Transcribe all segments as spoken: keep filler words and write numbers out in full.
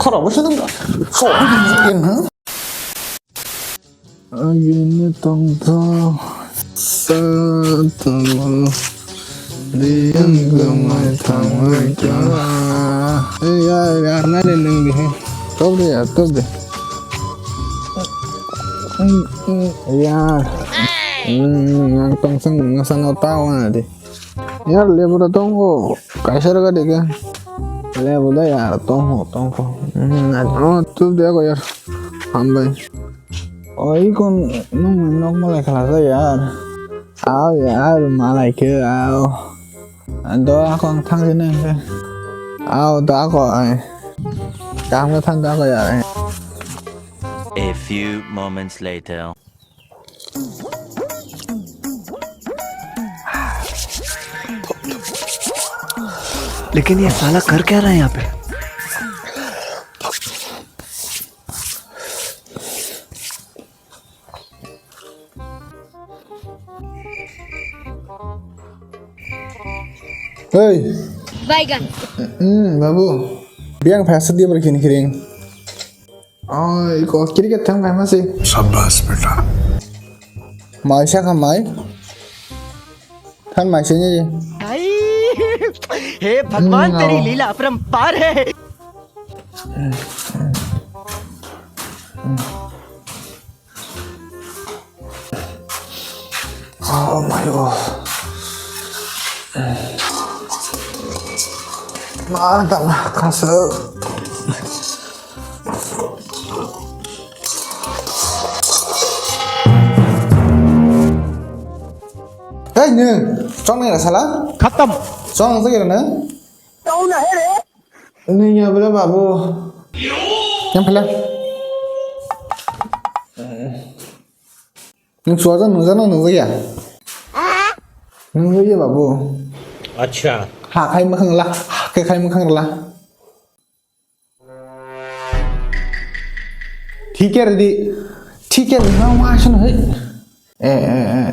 Khorok bo se nang. Agini tongthok satalo liyang gamai thangbai kha. Ei ya, ya, na le nung di he. Top de ya, top de. Ya. Hmm, yang tongsang ngasano tawa na di. Yar lebu da tongo, kaisa raga dege. Lebu da yar tongo, tongo. Hmm, na. Oh, top de ko yar. Hambai. Oi, kon nung nok malai khalasa yar. Aw yar, malai ke aw. Do ako ang thang sini ke. Aw, do ako ai. Kaham ke thang do ako yar. A few moments later. लेकिन ये साला कर क्या रहा है यहाँ पे? Hey. Baigan. Hmm, babu. Biang phasa dia berkini kering. Oh, iko cricket thang khai masi. Shabash beta. Mai sa kha mai. Than mai se ni. भाई, हे भगवान, तेरी लीला अपरंपार है। Oh my god. Ma, tama, khasa. Hey, ne, chong ne sala? Khatam. Chong se ne? Kau na hai re? Nung ya bela babu. Yang pala. Nung suaja nung jana nung ya. Nung ya babu. Acha. Ha khai makhang la, ha khai makhang la. Thik ya ready. Thik ya nung ma shun hai. Eh eh eh.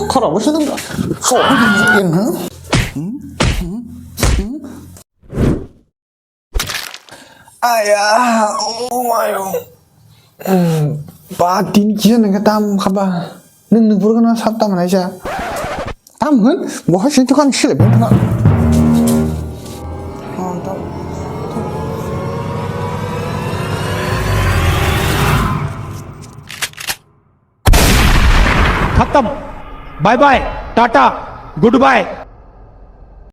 Khorok bo se nang. Aya, oh my god. Ba tin kisa nang tam khaba. Nung nung pura kana sab tam nai sa. Tam hun, bo ha sin tu kan sile ben na. खत्म। Bye bye, tata, good bye.